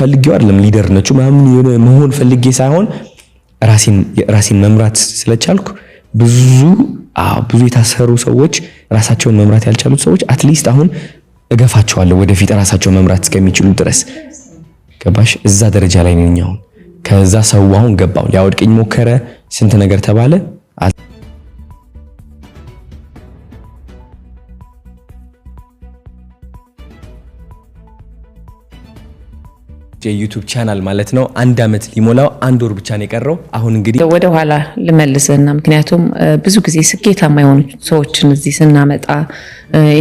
ፈልጌው አይደለም leader ነቹ ምናምን የሆነ መሆን ፈልጌ ሳይሆን ራሴን መምራት ስለቻልኩ ብዙ፣ አዎ፣ ብዙ የታሰሩ ሰዎች፣ ራሳቸውን መምራት ያልቻሉት ሰዎች at least አሁን እገፋቸዋለሁ ወደፊት ራሳቸውን መምራት እስከሚችሉ ድረስ። ገባሽ? እዛ ደረጃ ላይ ነኝ አሁን። ከዛ ሰው አሁን ገባው፣ ሊያወድቀኝ ሞከረ፣ ስንት ነገር ተባለ። የ YouTube channel ማለት ነው። አንድ አመት ሊሞላው አንድ ወር ብቻ ነው የቀረው። አሁን እንግዲህ ወደ ኋላ ልመልስህና ምክንያቱም ብዙ ጊዜ ስኬታማ የሆኑ ሰዎችን እዚህ ስናመጣ፣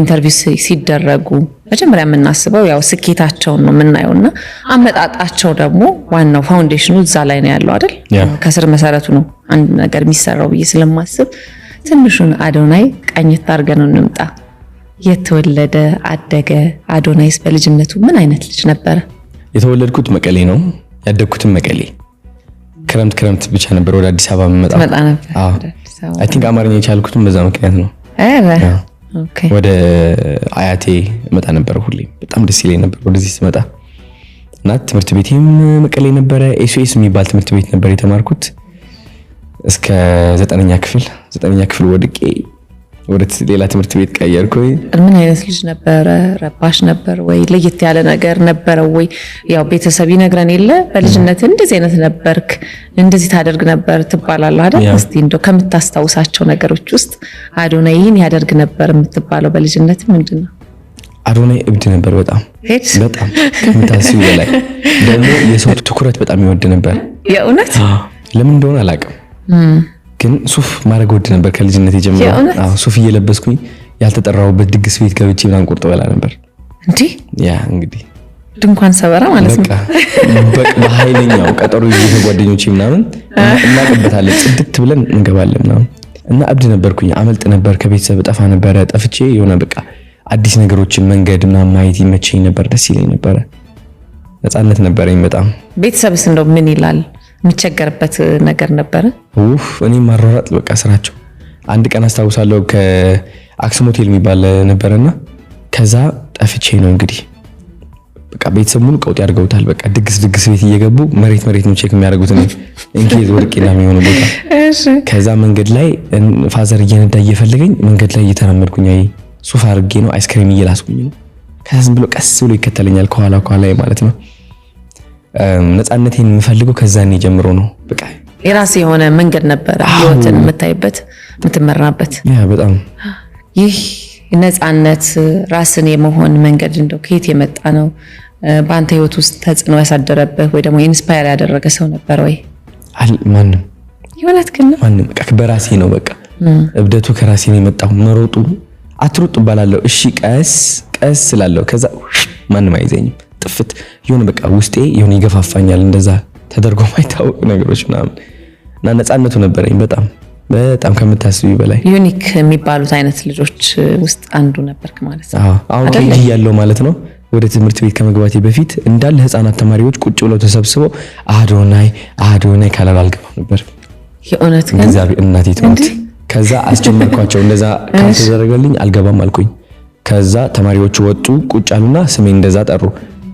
interview ሲደረጉ መጀመሪያ የምናስበው ያው ስኬታቸውን ነው የምናየው እና አመጣጣቸው ደግሞ ዋናው foundation ኑ እዛ ላይ ነው ያለው አይደል? ከስር መሰረቱ ነው አንድ ነገር የሚሰራው ብዬ ስለማስብ ትንሹን አዶናይ ቃኘት አድርገን እንምጣ። የት ተወለደ፣ አደገ? አዶናይስ በልጅነቱ ምን አይነት ልጅ ነበረ? የተወለድኩት መቀሌ ነው፣ ያደግኩትም መቀሌ። ክረምት ክረምት ብቻ ነበር ወደ አዲስ አበባ የምመጣው። ትመጣ ነበር? አዎ። I think አማርኛ የቻልኩትም በዛ ምክንያት ነው። ኧረ okay። ወደ አያቴ እመጣ ነበር ሁሌ። በጣም ደስ ይለኝ ነበር ወደዚህ ስመጣ። እና ትምህርት ቤቴም መቀሌ ነበረ። SOS የሚባል ትምህርት ቤት ነበር የተማርኩት እስከ 9ኛ ክፍል። 9ኛ ክፍል ወድቄ ወደ ሌላ ትምህርት ቤት ቀየርኩኝ። ምን አይነት ልጅ ነበረ? ረባሽ ነበር ወይ? ለየት ያለ ነገር ነበረው ወይ? ያው ቤተሰብ ይነግረን የለ፣ በልጅነት እንደዚህ አይነት ነበርክ፣ እንደዚህ ታደርግ ነበር ትባላለህ አይደል? እስቲ እንደው ከምታስታውሳቸው ነገሮች ውስጥ አዶናይ ይህን ያደርግ ነበር የምትባለው በልጅነት ምንድን ነው? አዶናይ እብድ ነበር በጣም። ሄድ በጣም ከምታስቢው በላይ። ደግሞ የሰው ትኩረት በጣም ይወድ ነበር። የእውነት? ለምን እንደሆነ አላውቅም፣ ግን ሱፍ ማድረግ ወድ ነበር ከልጅነት ጀምሮ። የእውነት? አዎ፣ ሱፍ እየለበስኩኝ ያልተጠራሁበት ድግስ ቤት ገብቼ ምናምን ቁርጥ በላ ነበር። እንዴ! Yeah፣ እንግዲህ ድንኳን ሰበራ ማለት ነው። በቃ በቃ በኃይለኛው ቀጠሮ ይዤ ከጓደኞቼ ምናምን እናቅበታለን፣ ጽድት ብለን እንገባለን ምናምን። እና እብድ ነበርኩኝ። አመልጥ ነበር ከቤተሰብ፣ ጠፋ ነበረ። ጠፍቼ የሆነ በቃ አዲስ ነገሮችን መንገድ ምናምን ማየት ይመቸኝ ነበር፣ ደስ ይለኝ ነበረ። ነፃነት ነበረኝ በጣም። ቤተሰብስ እንደው ምን ይላል? የሚቸገርበት ነገር ነበረ? ውፍ፣ እኔ ማሯሯጥ በቃ ስራቸው። አንድ ቀን አስታውሳለሁ፣ ከአክሱም ሆቴል የሚባል ነበረና ከዛ ጠፍቼ ነው እንግዲህ። በቃ ቤተሰብ ሙሉ ቀውጥ ያድርገውታል። በቃ ድግስ ድግስ ቤት እየገቡ መሬት መሬት ነው check የሚያደርጉት እኔ in case ወድቄ የሆነ ቦታ። ከዛ መንገድ ላይ father እየነዳ እየፈለገኝ መንገድ ላይ እየተራመድኩኝ፣ አይ ሱፍ አድርጌ ነው፣ አይስክሪም እየላስኩኝ ነው። ከዛ ዝም ብሎ ቀስ ብሎ ይከተለኛል ከኋላ ከኋላ ማለት ነው። ነፃነቴን የምፈልገው ከዛኔ ጀምሮ ነው። በቃ የራስ የሆነ መንገድ ነበረ፣ ህይወትን የምታይበት፣ የምትመራበት። Yeah፣ በጣም። ይህ ነፃነት፣ ራስን የመሆን መንገድ እንደው ከየት የመጣ ነው? በአንተ ህይወት ውስጥ ተጽዕኖ ያሳደረብህ ወይ ደግሞ inspire ያደረገ ሰው ነበር ወይ? ማንም። የእውነት ግን ነው? ማንም። በቃ በራሴ ነው። በቃ እብደቱ ከራሴ ነው የመጣው። መሮጡ፣ አትሩጥ እባላለሁ። እሺ ቀስ ቀስ እላለሁ። ከዛ ማንም አይዘኝም። ጥፍት የሆነ በቃ ውስጤ የሆነ ይገፋፋኛል። እንደዛ ተደርጎ ማይታወቅ ነገሮች ምናምን። እና ነፃነቱ ነበረኝ በጣም በጣም ከምታስቢ በላይ። Unique የሚባሉት አይነት ልጆች ውስጥ አንዱ ነበርክ ማለት ነው። አዎ፣ አሁን አይደለ? KG ያለው ማለት ነው። ወደ ትምህርት ቤት ከመግባቴ በፊት እንዳለ ህፃናት ተማሪዎች ቁጭ ብለው ተሰብስበው አዶናይ አዶናይ ካላሉ አልገባም ነበር። የእውነት ግን? እግዚአብሔር፣ እናቴ ትሙት። ከዛ አስጀመርኳቸው። እንደዛ ካልተደረገልኝ አልገባም አልኩኝ። ከዛ ተማሪዎቹ ወጡ፣ ቁጭ አሉና ስሜን እንደዛ ጠሩ።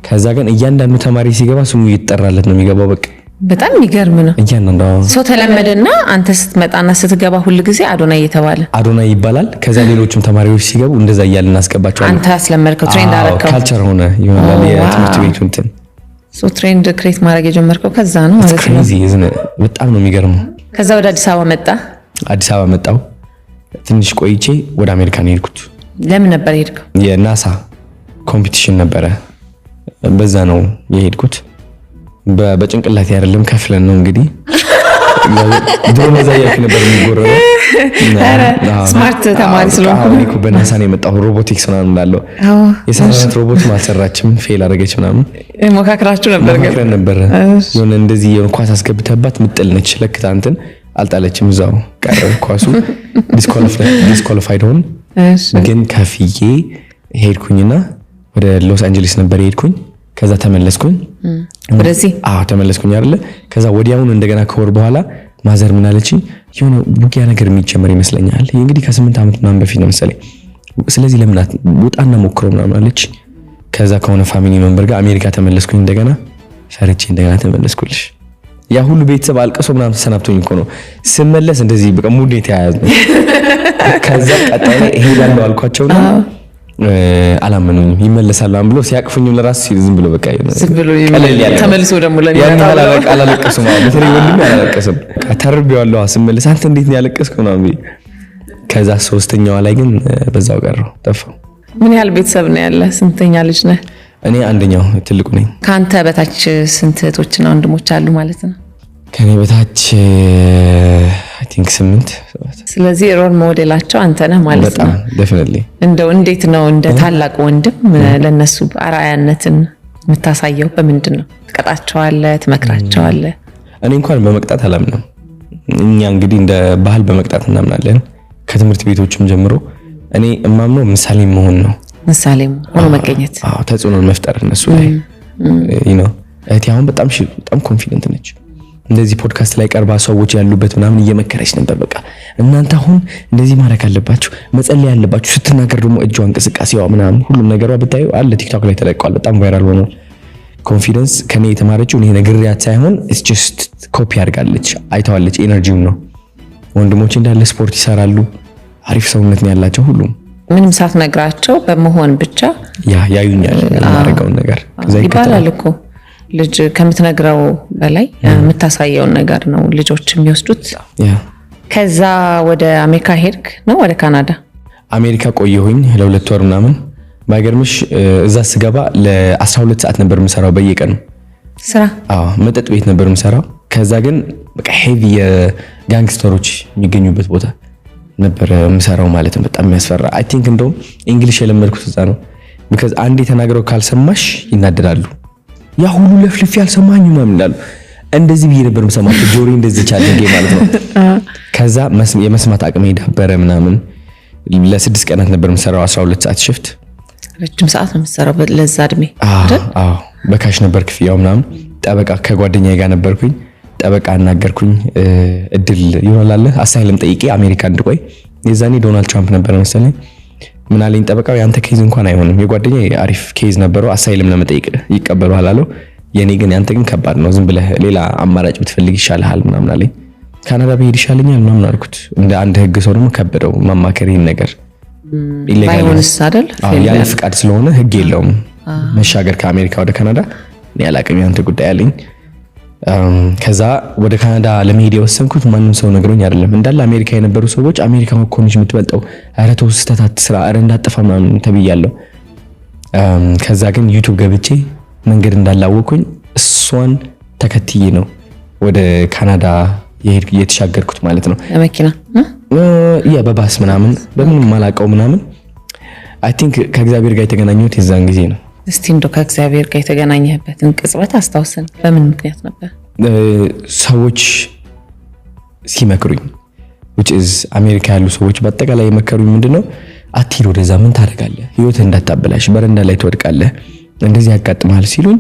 ከዛ ግን እያንዳንዱ ተማሪ ሲገባ ስሙ እየተጠራለት ነው የሚገባው። በቃ በጣም የሚገርም ነው። እያንዳንዱ፣ አዎ። ሰው ተለመደና አንተ ስትመጣና ስትገባ ሁል ጊዜ አዶናይ እየተባለ አዶናይ ይባላል። ከዛ ሌሎችም ተማሪዎች ሲገቡ እንደዛ እያልን እናስገባቸዋለን። አንተ አስለመድከው፣ trend አረከው። Culture ሆነ ይሆናል የትምህርት ቤቱ እንትን። So trend create ማድረግ የጀመርከው ከዛ ነው ማለት ነው። Crazy፣ በጣም ነው የሚገርመው። ከዛ ወደ አዲስ አበባ መጣ። አዲስ አበባ መጣው። ትንሽ ቆይቼ ወደ አሜሪካ ነው የሄድኩት። ለምን ነበር የሄድከው? የ NASA competition ነበረ። በዛ ነው የሄድኩት። በጭንቅላቴ አይደለም፣ ከፍለን ነው እንግዲህ። ድሮ ነዛ እያልክ ነበር የሚጎረረው። Smart ተማሪ ስለሆንኩ። እኔ እኮ በ NASA ነው የመጣሁ፣ ሮቦቲክስ ምናምን እንዳለው የሰራናት ሮቦት አልሰራችም፣ fail አደረገች ምናምን። ሞካክራችሁ ነበር ግን? ሞካክረን ነበረ። የሆነ እንደዚህ የሆነ ኳስ አስገብተባት ምጥል ነች፣ ለክታ እንትን አልጣለችም፣ እዛው ቀረ ኳሱ፣ disqualified ሆን። ግን ከፍዬ ሄድኩኝና ወደ ሎስ አንጀሊስ ነበር የሄድኩኝ። ከዛ ተመለስኩኝ። ወደዚህ? አዎ፣ ተመለስኩኝ አይደለ? ከዛ ወዲያውኑ እንደገና ከወር በኋላ mother ምን አለችኝ፣ የሆነ ውጊያ ነገር የሚጀመር ይመስለኛል። ይህ እንግዲህ ከ8 ዓመት ምናምን በፊት ነው መሰለኝ። ስለዚህ ለምን ውጣና ሞክረው ምናምን አለች። ከዛ ከሆነ family member ጋር አሜሪካ ተመለስኩኝ እንደገና። ፈርቼ እንደገና ተመለስኩልሽ። ያ ሁሉ ቤተሰብ አልቅሶ ምናምን ተሰናብቶኝ እኮ ነው ስመለስ እንደዚህ በቃ mood የተያያዘ ነው። ከዛ ቀጣይ ላይ እሄዳለሁ አልኳቸውና አላመኑኝም። ይመለሳል ምናምን ብሎ ሲያቅፉኝም ለራሱ ዝም ብሎ በቃ ዝም ብሎ ቀለል ያለ ነው። ተመልሶ ደግሞ ያን ለሚመጣው ያህል አላለቀሱም። አዎ፣ በተለይ ወንድሜ አላለቀሰም። በቃ ተርቤዋለሁ ስመለስ፣ አንተ እንዴት ነው ያለቀስከው ምናምን ብዬ። ከዛ ሶስተኛዋ ላይ ግን በዛው ቀረው፣ ጠፋው። ምን ያህል ቤተሰብ ነው ያለ? ስንተኛ ልጅ ነህ? እኔ አንደኛው ትልቁ ነኝ። ከአንተ በታች ስንት እህቶችና ወንድሞች አሉ ማለት ነው? ከኔ በታች I think 8፣ 7። ስለዚህ role model ኣቸው አንተ ነህ ማለት በጣም ነው። Definitely። እንደው እንዴት ነው እንደ ታላቅ ወንድም ለነሱ አርአያነትን የምታሳየው በምንድን ነው? ትቀጣቸዋለህ? ትመክራቸዋለህ? እኔ እንኳን በመቅጣት አላምንም። እኛ እንግዲህ እንደ ባህል በመቅጣት እናምናለን። ከትምህርት ቤቶችም ጀምሮ እኔ እማምነው ምሳሌ መሆን ነው። ምሳሌ ሆኖ መገኘት። አዎ፣ ተጽዕኖን መፍጠር እነሱ ላይ ነው። እህቴ አሁን በጣም confident ነች። እንደዚህ ፖድካስት ላይ ቀርባ ሰዎች ያሉበት ምናምን እየመከረች ነበር። በቃ እናንተ አሁን እንደዚህ ማድረግ አለባችሁ፣ መጸለይ አለባችሁ። ስትናገር ደግሞ እጇ እንቅስቃሴዋ ምናምን ሁሉም ነገሯ ብታዩ አለ፣ ቲክቶክ ላይ ተለቀዋል። በጣም viral ሆኗል። Confidence ከኔ የተማረችው እኔ ነግሬያት ሳይሆን it's just copy አድርጋለች፣ አይተዋለች። Energy ውን ነው። ወንድሞቼ እንዳለ ስፖርት ይሰራሉ። አሪፍ ሰውነት ነው ያላቸው ሁሉም። ምንም ሳትነግራቸው በመሆን ብቻ። Yeah፣ ያዩኛል የማደርገውን ነገር፣ ከዛ ይባላል ይከተላል። እኮ ልጅ ከምትነግረው በላይ የምታሳየውን ነገር ነው ልጆች የሚወስዱት። ከዛ ወደ አሜሪካ ሄድክ ነው ወደ ካናዳ? አሜሪካ ቆየሁኝ ለ2 ወር ምናምን። ባይገርምሽ እዛ ስገባ ለ12 ሰዓት ነበር የምሰራው በየቀኑ። ስራ? አዎ፣ መጠጥ ቤት ነበር የምሰራው። ከዛ ግን በቃ heavy የ gangster ኦች የሚገኙበት ቦታ ነበር የምሰራው ማለት ነው። በጣም የሚያስፈራ። I think እንደውም English የለመድኩት እዛ ነው። Because አንዴ ተናግረው ካልሰማሽ ይናደዳሉ። ያ ሁሉ ለፍልፌ አልሰማኝ ምናምን ይላሉ። እንደዚህ ብዬ ነበር የምሰማቸው፣ ጆሮዬ እንደዚህ አድርጌ ማለት ነው። ከዛ የመስማት አቅሜ ዳበረ ምናምን። ለ6 ቀናት ነበር የምሰራው 12 ሰዓት shift። ረጅም ሰዓት ነው የምትሰራው ለዛ እድሜ። አዎ፣ በ cash ነበር ክፍያው ምናምን። ጠበቃ ከጓደኛዬ ጋር ነበርኩኝ። ጠበቃ አናገርኩኝ። እድል ይሆናል asylum ጠይቄ አሜሪካ እንድቆይ። የዛኔ ዶናልድ ትራምፕ ነበር መሰለኝ። ምን አለኝ ጠበቃው፣ ያንተ case እንኳን አይሆንም። የጓደኛዬ አሪፍ case ነበረው፣ asylum ለመጠየቅ ይቀበሉሃል አለው። የኔ ግን ያንተ ግን ከባድ ነው፣ ዝም ብለህ ሌላ አማራጭ ብትፈልግ ይሻልሃል ምናምን አለኝ። ካናዳ ብሄድ ይሻለኛል ምናምን አልኩት። እንደ አንድ ህግ ሰው ደግሞ ከበደው ማማከር ይህን ነገር። Illegal ባይሆንስ አይደል? አዎ፣ ያለ ፍቃድ ስለሆነ ህግ የለውም መሻገር ከአሜሪካ ወደ ካናዳ። እኔ አላቅም፣ ያንተ ጉዳይ አለኝ። ከዛ ወደ ካናዳ ለመሄድ የወሰንኩት ማንም ሰው ነግሮኝ አይደለም። እንዳለ አሜሪካ የነበሩ ሰዎች አሜሪካ እኮ ነች የምትበልጠው፣ ኧረ ተው ስህተት አትስራ፣ ኧረ እንዳጠፋ ምናምን ተብያለሁ። ከዛ ግን ዩቱብ ገብቼ መንገድ እንዳላወቅኩኝ እሷን ተከትዬ ነው ወደ ካናዳ የተሻገርኩት ማለት ነው። በመኪና? Yeah፣ በ bus ምናምን፣ በምንም ማላውቀው ምናምን። I think ከእግዚአብሔር ጋር የተገናኘሁት የዛን ጊዜ ነው። እስቲ እንደው ከእግዚአብሔር ጋር የተገናኘህበትን ቅጽበት አስታውሰን። በምን ምክንያት ነበር? ሰዎች ሲመክሩኝ፣ which is አሜሪካ ያሉ ሰዎች በአጠቃላይ የመከሩኝ ምንድነው፣ አትሂድ ወደዛ፣ ምን ታደርጋለህ? ህይወትህ እንዳታበላሽ፣ በረንዳ ላይ ትወድቃለህ፣ እንደዚህ ያጋጥምሃል ሲሉኝ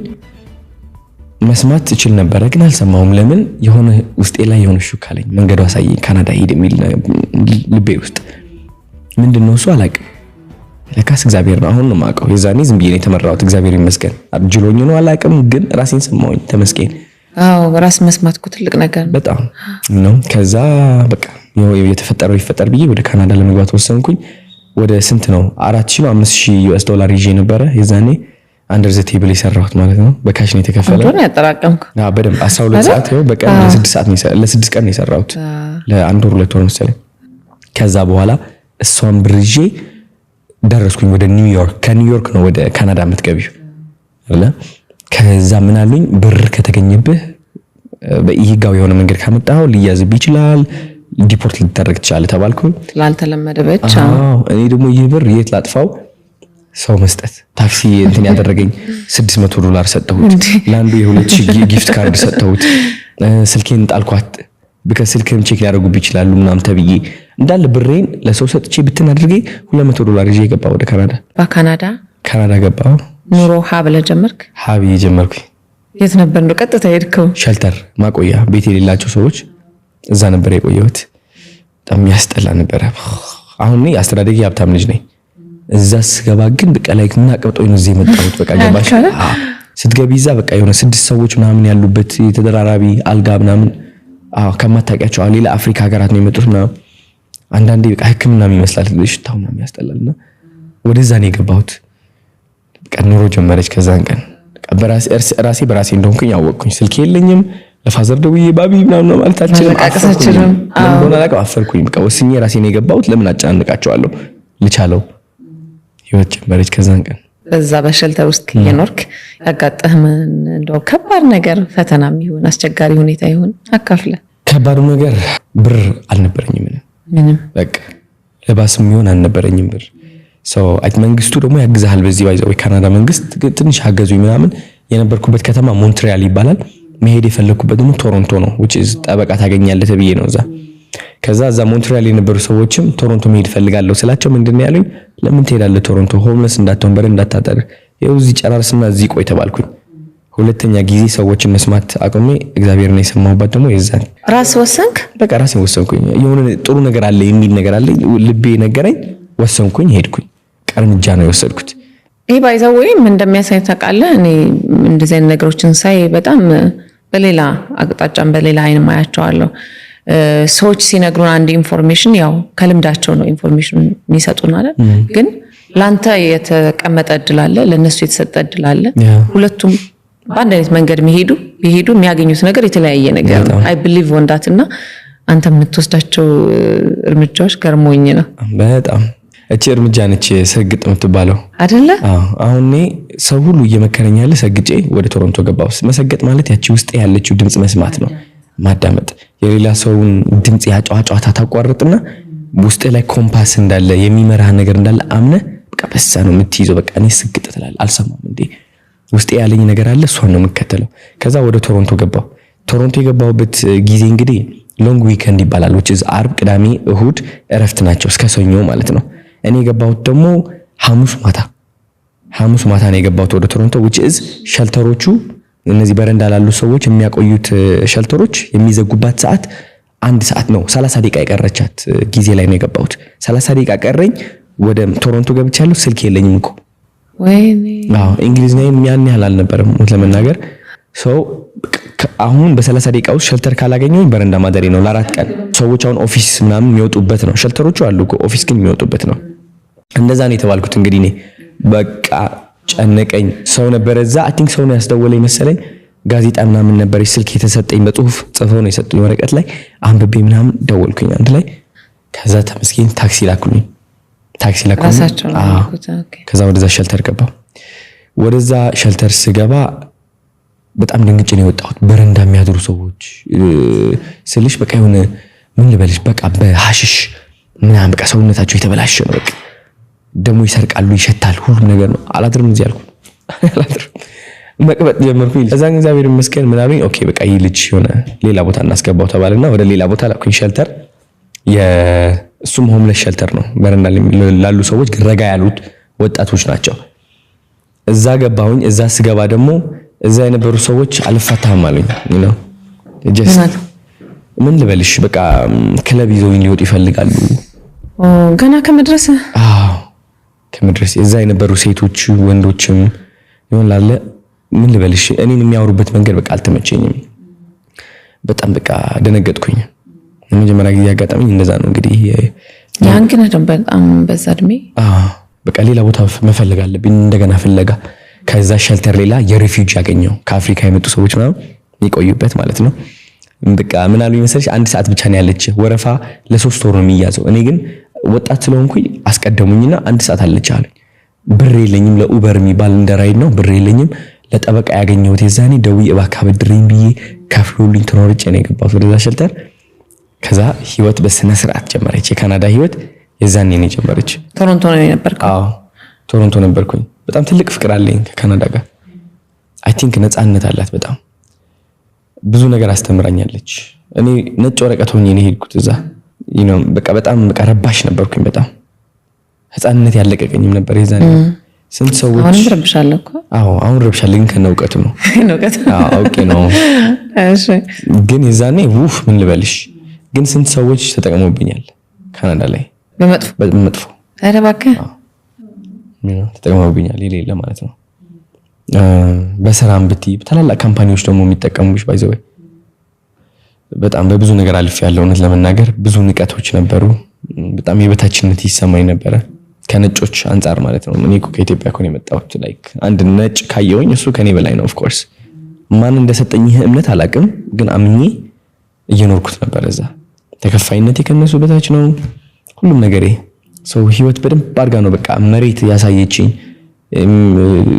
መስማት እችል ነበረ፣ ግን አልሰማሁም። ለምን የሆነ ውስጤ ላይ የሆነ ሹክ አለኝ፣ መንገዱ አሳየኝ፣ ካናዳ ሂድ የሚል ልቤ ውስጥ። ምንድን ነው እሱ አላውቅም። ለካስ እግዚአብሔር ነው። አሁን ነው የማውቀው። የዛኔ ዝም ብዬ ነው የተመራሁት። እግዚአብሔር ይመስገን። ጅሎኝ ነው አላውቅም፣ ግን ራሴን ሰማሁኝ። ተመስገን። አዎ፣ ራስ መስማት እኮ ትልቅ ነገር ነው። በጣም ነው። ከዛ በቃ የተፈጠረው ይፈጠር ብዬ ወደ ካናዳ ለመግባት ወሰንኩኝ። ወደ ስንት ነው 4,000 ነው 5,000 US ዶላር ይዤ ነበረ የዛኔ፣ under the table የሰራሁት ማለት ነው። በ cash ነው የተከፈለ። እንደሆነ ያጠራቀምኩ። አዎ፣ በደንብ 12 ሰዓት ይኸው በቀን ለ6 ሰዓት ነው ለ6 ቀን ነው የሰራሁት፣ ለአንድ ወር 2 ወር መሰለኝ። ከዛ በኋላ እሷን ብር ይዤ ደረስኩኝ ወደ ኒውዮርክ። ከኒውዮርክ ነው ወደ ካናዳ የምትገቢው አይደለ? ከዛ ምን አሉኝ፣ ብር ከተገኘብህ በኢህጋዊ የሆነ መንገድ ካመጣኸው ሊያዝብህ ይችላል፣ deport ልትደረግ ትችላለህ ተባልኩኝ። ስላልተለመደ ብቻ። አዎ፣ እኔ ደግሞ ይህ ብር የት ላጥፋው? ሰው መስጠት፣ ታክሲ እንትን ያደረገኝ 600 ዶላር ሰጠሁት። ለአንዱ የ2000 gift card ሰጠሁት። ስልኬን ጣልኳት። ስልክህም check ሊያደርጉብህ ይችላሉ ምናምን ተብዬ እንዳለ ብሬን ለሰው ሰጥቼ ብትን አድርጌ 200 ዶላር ይዤ ገባ ወደ ካናዳ። በካናዳ ካናዳ ገባ። ኑሮ ሀ ብለህ ጀመርክ? ሀ ብዬ ጀመርኩኝ። የት ነበር እንደው ቀጥታ ሄድከው? Shelter ማቆያ፣ ቤት የሌላቸው ሰዎች እዛ ነበር የቆየሁት። በጣም ያስጠላ ነበረ። አሁን እኔ አስተዳደጌ ሀብታም ልጅ ነኝ። እዛ ስገባ ግን በቃ like ምን አቅብጦኝ ነው እዚህ የመጣሁት? በቃ ገባሽ? አዎ። ስትገቢ እዛ በቃ የሆነ ስድስት ሰዎች ምናምን ያሉበት የተደራራቢ አልጋ ምናምን፣ አዎ፣ ከማታውቂያቸው ሌላ አፍሪካ ሀገራት ነው የመጡት ምናምን። አንዳንዴ በቃ ሕክምናም ይመስላል፣ ሽታው ምናምን ያስጠላል። እና ወደዛ ነው የገባሁት። በቃ ኑሮ ጀመረች። ከዛን ቀን ራሴ በራሴ እንደሆንኩኝ አወቅኩኝ። ስልክ የለኝም። ለ father ደውዬ ባቢ ምናምን ማለት አልችልም። ማለቃቀስ አልችልም። ለምን እንደሆነ አላውቅም። አፈርኩኝ። በቃ ወስኜ ራሴ ነው የገባሁት። ለምን አጨናንቃቸዋለሁ? ልቻለው። ህይወት ጀመረች ከዛን ቀን። በዛ በ shelter ውስጥ እየኖርክ ያጋጠመህን እንደው ከባድ ነገር፣ ፈተናም ይሁን አስቸጋሪ ሁኔታ ይሁን አካፍለ። ከባዱ ነገር ብር አልነበረኝም። ምንም። ምንም? በቃ ለባስም የሚሆን አልነበረኝም ብር። So መንግስቱ ደግሞ ያግዛሃል። በዚህ by the way ካናዳ መንግስት ትንሽ አገዙኝ ምናምን። የነበርኩበት ከተማ ሞንትሪያል ይባላል። መሄድ የፈለግኩበት ደግሞ ቶሮንቶ ነው፣ which is ጠበቃ ታገኛለህ ተብዬ ነው እዛ። ከዛ እዛ ሞንትሪያል የነበሩ ሰዎችም ቶሮንቶ መሄድ እፈልጋለሁ ስላቸው ምንድን ነው ያሉኝ? ለምን ትሄዳለህ ቶሮንቶ? Homeless እንዳትሆን፣ በረንዳ እንዳታድር፣ ይኸው እዚህ ጨራርስና እዚህ ቆይ ተባልኩኝ። ሁለተኛ ጊዜ ሰዎችን መስማት አቁሜ እግዚአብሔርን የሰማሁባት ደግሞ የዛን ራስ ወሰንክ? በቃ ራሴን ወሰንኩኝ። የሆነ ጥሩ ነገር አለ የሚል ነገር አለ ልቤ ነገረኝ። ወሰንኩኝ፣ ሄድኩኝ። እርምጃ ነው የወሰድኩት። ይህ by the way ምን እንደሚያሳይ ታውቃለህ? እኔ እንደዚህ አይነት ነገሮችን ሳይ በጣም በሌላ አቅጣጫም በሌላ አይን ማያቸዋለሁ። ሰዎች ሲነግሩን አንድ information ያው ከልምዳቸው ነው information የሚሰጡን አይደል? ግን ለአንተ የተቀመጠ እድል አለ፣ ለእነሱ የተሰጠ እድል አለ። ሁለቱም በአንድ አይነት መንገድ የሚሄዱ ቢሄዱ የሚያገኙት ነገር የተለያየ ነገር ነው። I believe on that። እና አንተ የምትወስዳቸው እርምጃዎች ገርሞኝ ነው። በጣም እቺ እርምጃ ነች ሰግጥ የምትባለው። አደለ? አዎ፣ አሁን እኔ ሰው ሁሉ እየመከረኝ ያለ ሰግጬ ወደ ቶሮንቶ ገባሁ። መሰገጥ ማለት ያቺ ውስጥ ያለችው ድምፅ መስማት ነው፣ ማዳመጥ። የሌላ ሰውን ድምፅ ያጫዋጫዋታ ታቋርጥና ውስጥ ላይ ኮምፓስ እንዳለ፣ የሚመራህ ነገር እንዳለ አምነህ በቃ በሳ ነው የምትይዘው። በቃ እኔ ስግጥ ትላለህ። አልሰማም እንዴ፣ ውስጤ ያለኝ ነገር አለ፣ እሷን ነው የምከተለው። ከዛ ወደ ቶሮንቶ ገባሁ። ቶሮንቶ የገባሁበት ጊዜ እንግዲህ long weekend ይባላል፣ which is አርብ፣ ቅዳሜ፣ እሁድ እረፍት ናቸው እስከ ሰኞ ማለት ነው። እኔ የገባሁት ደግሞ ሐሙስ ማታ፣ ሐሙስ ማታ ነው የገባሁት ወደ ቶሮንቶ፣ which is shelter ኦቹ፣ እነዚህ በረንዳ ላሉ ሰዎች የሚያቆዩት shelter ኦች የሚዘጉባት ሰዓት 1 ሰዓት ነው። 30 ደቂቃ የቀረቻት ጊዜ ላይ ነው የገባሁት። 30 ደቂቃ ቀረኝ። ወደ ቶሮንቶ ገብቻለሁ። ስልክ የለኝም እኮ። ወይኔ! አዎ፣ እንግሊዝኛዬም ያን ያህል አልነበረም እውነት ለመናገር። So አሁን በ30 ደቂቃ ውስጥ shelter ካላገኘሁኝ በረንዳ ማደሬ ነው ለ4 ቀን። ሰዎች አሁን office ምናምን የሚወጡበት ነው። Shelter ኦቹ አሉ እኮ፣ office ግን የሚወጡበት ነው። እንደዛ ነው የተባልኩት። እንግዲህ እኔ በቃ ጨነቀኝ። ሰው ነበረ እዛ፣ I think ሰው ነው ያስደወለኝ መሰለኝ። ጋዜጣ ምናምን ነበረች፣ ስልክ የተሰጠኝ በጽሁፍ ጽፈው ነው የሰጡኝ ወረቀት ላይ፣ አንብቤ ምናምን ደወልኩኝ አንድ ላይ። ከዛ ተመስገን ታክሲ ላኩልኝ። ታክሲ ላኩልኝ። ራሳቸው ነው አዎ። ያልኩት። Okay። ከዛ ወደዛ shelter ገባሁ። ወደዛ shelter ስገባ በጣም ደንግጬ ነው የወጣሁት። በረንዳ የሚያድሩ ሰዎች ስልሽ በቃ የሆነ፣ ምን ልበልሽ፣ በቃ በሐሽሽ ምናምን በቃ ሰውነታቸው የተበላሸ ነው። በቃ ደግሞ ይሰርቃሉ፣ ይሸታል፣ ሁሉም ነገር ነው። አላድርም እዚህ አልኩ፣ አላድርም። መቅበጥ ጀመርኩኝ። ከዛ እግዚአብሔር ይመስገን ምናምን okay በቃ ይህ ልጅ የሆነ ሌላ ቦታ እናስገባው ተባለና ወደ ሌላ ቦታ ላኩኝ shelter። እሱም homeless shelter ነው። በረንዳ ላሉ ሰዎች ግን ረጋ ያሉት ወጣቶች ናቸው። እዛ ገባሁኝ። እዛ ስገባ ደግሞ እዛ የነበሩ ሰዎች አልፋታህም አሉኝ። You just ምን አሉ? ምን ልበልሽ፣ በቃ ክለብ ይዘውኝ ሊወጡ ይፈልጋሉ። ኦ፣ ገና ከመድረስ? አዎ፣ ከመድረስ። እዛ የነበሩ ሴቶች ወንዶችም ይሆን ላለ፣ ምን ልበልሽ፣ እኔን የሚያወሩበት መንገድ በቃ አልተመቸኝም። በጣም በቃ ደነገጥኩኝ። ለመጀመሪያ ጊዜ ያጋጠመኝ እንደዛ ነው እንግዲህ። ያን ግን ደግሞ በጣም በዛ እድሜ። አዎ፣ በቃ ሌላ ቦታ መፈለግ አለብኝ እንደገና ፍለጋ። ከዛ shelter ሌላ የ refugee ያገኘው፣ ከአፍሪካ የመጡ ሰዎች ምናምን የሚቆዩበት ማለት ነው። በቃ ምን አሉኝ መሰለሽ፣ 1 ሰዓት ብቻ ነው ያለች ወረፋ፣ ለ3 ወር ነው የሚያዘው። እኔ ግን ወጣት ስለሆንኩኝ አስቀደሙኝና 1 ሰዓት አለች አሉኝ። ብር የለኝም፣ ለ Uber የሚባል እንደ Ride ነው፣ ብር የለኝም። ለጠበቃ ያገኘሁት የዛኔ ደውዬ እባክህ አበድረኝ ብዬ ከፍሎልኝ ተሯርጬ ነው የገባሁት ወደዛ shelter። ከዛ ህይወት በስነ ስርዓት ጀመረች። የካናዳ ህይወት የዛኔ ነው የጀመረች። ቶሮንቶ ነው የነበርከው? አዎ፣ ቶሮንቶ ነበርኩኝ። በጣም ትልቅ ፍቅር አለኝ ከካናዳ ጋር። I think ነፃነት አላት፣ በጣም ብዙ ነገር አስተምራኛለች። እኔ ነጭ ወረቀት ሆኜ ነው የሄድኩት እዛ። በቃ በጣም በቃ ረባሽ ነበርኩኝ። በጣም ህፃንነት ያለቀቀኝም ነበር የዛኔ። ስንት ሰዎች አሁንም ትረብሻለህ እኮ። አዎ፣ አሁን ረብሻለሁ፣ ግን ከነ እውቀቱ ነው። እውቀት። አዎ፣ አውቄ ነው። እሺ። ግን የዛኔ ውፍ ምን ልበልሽ፣ ግን ስንት ሰዎች ተጠቅመውብኛል ካናዳ ላይ። በመጥፎ? በመጥፎ። ኧረ እባክህ! ተጠቅመውብኛል የሌለ ማለት ነው። በስራም ብትይ ታላላቅ company ዎች ደግሞ የሚጠቀሙብሽ። By the way በጣም በብዙ ነገር አልፌ ያለው፣ እውነት ለመናገር ብዙ ንቀቶች ነበሩ። በጣም የበታችነት ይሰማኝ ነበረ ከነጮች አንጻር ማለት ነው። እኔ እኮ ከኢትዮጵያ እኮ ነው የመጣሁት። Like አንድ ነጭ ካየሁኝ እሱ ከኔ በላይ ነው። Of course ማን እንደሰጠኝ ይህ እምነት አላውቅም፣ ግን አምኜ እየኖርኩት ነበር። እዛ ተከፋይነቴ ከነሱ በታች ነው፣ ሁሉም ነገሬ። So ህይወት በደንብ አድርጋ ነው በቃ መሬት ያሳየችኝ።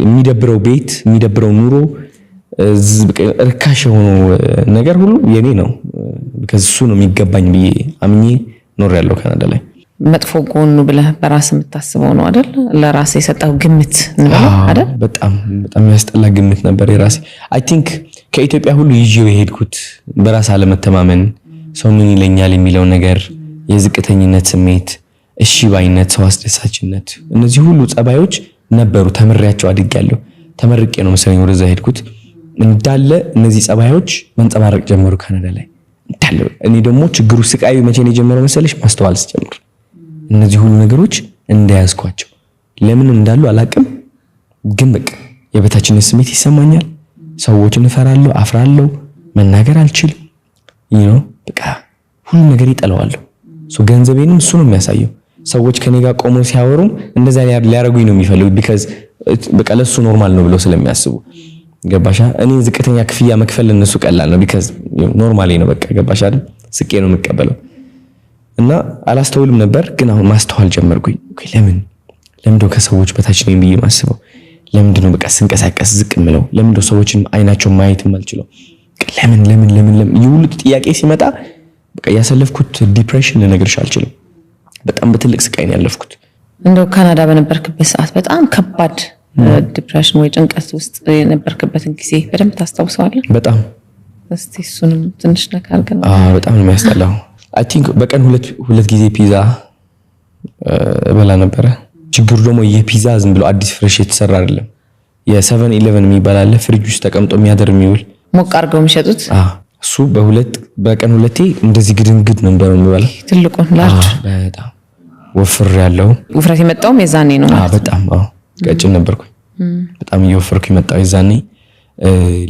የሚደብረው ቤት፣ የሚደብረው ኑሮ፣ ርካሽ የሆነው ነገር ሁሉ የኔ ነው። Because እሱ ነው የሚገባኝ ብዬ አምኜ ኖር ያለው ካናዳ ላይ። መጥፎ ጎኑ ብለህ በራስ የምታስበው ነው አይደል? ለራስ የሰጠው ግምት እንበለው አይደል? በጣም በጣም የሚያስጠላ ግምት ነበር የራሴ። I think ከኢትዮጵያ ሁሉ ይዤው የሄድኩት በራስ አለመተማመን፣ ሰው ምን ይለኛል የሚለው ነገር፣ የዝቅተኝነት ስሜት፣ እሺ ባይነት፣ ሰው አስደሳችነት፣ እነዚህ ሁሉ ጸባዮች ነበሩ። ተምሬያቸው አድጌያለሁ። ተመርቄ ነው መሰለኝ ወደዛ ሄድኩት። እንዳለ እነዚህ ጸባዮች መንጸባረቅ ጀመሩ ካናዳ ላይ እንዳለ። እኔ ደግሞ ችግሩ ስቃዩ መቼ ነው የጀመረው መሰለሽ? ማስተዋል ስጀምር እነዚህ ሁሉ ነገሮች እንደያዝኳቸው ለምን እንዳሉ አላቅም፣ ግን በቃ የበታችነት ስሜት ይሰማኛል። ሰዎችን እፈራለሁ፣ አፍራለሁ፣ መናገር አልችልም። በቃ ሁሉ ነገር ይጠለዋለሁ። So ገንዘቤንም እሱ ነው የሚያሳየው። ሰዎች ከኔ ጋር ቆመው ሲያወሩም እንደዛ ሊያረጉኝ ነው የሚፈልጉት፣ because በቃ ለሱ normal ነው ብለው ስለሚያስቡ፣ ገባሻ? እኔ ዝቅተኛ ክፍያ መክፈል ለነሱ ቀላል ነው፣ because normally ነው፣ በቃ ገባሻ አይደል? ስቄ ነው የምቀበለው። እና አላስተውልም ነበር፣ ግን አሁን ማስተዋል ጀመርኩኝ። Okay፣ ለምንድነው ከሰዎች በታች ነኝ ብዬ ማስበው? ለምንድን ነው በቃ ስንቀሳቀስ ዝቅ ምለው? ለምንድነው ሰዎችን አይናቸው ማየት የማልችለው? ለምን ለምን ለምን ለምን? ይህ ሁሉ ጥያቄ ሲመጣ በቃ ያሳለፍኩት depression ልነግርሽ አልችልም። በጣም በትልቅ ስቃይ ነው ያለፍኩት። እንደው ካናዳ በነበርክበት ሰዓት በጣም ከባድ depression ወይ ጭንቀት ውስጥ የነበርክበትን ጊዜ በደንብ ታስታውሰዋለህ? በጣም። እስቲ እሱንም ትንሽ ነካ አድርገን። በጣም ነው የሚያስጠላው። I think በቀን ሁለት ሁለት ጊዜ ፒዛ እበላ ነበረ። ችግሩ ደግሞ የፒዛ ዝም ብሎ አዲስ fresh የተሰራ አይደለም። የ 7-Eleven የሚባል አለ፣ ፍሪጅ ውስጥ ተቀምጦ የሚያደር የሚውል። ሞቅ አድርገው የሚሸጡት። እሱ በቀን ሁለቴ እንደዚህ ግድንግድ ነበር የሚበላ። ትልቁን large። በጣም ወፍር ያለው። ውፍረት የመጣውም የዛኔ ነው ማለት? በጣም፣ አዎ፣ ቀጭን ነበርኩኝ። በጣም እየወፈርኩ የመጣው የዛኔ።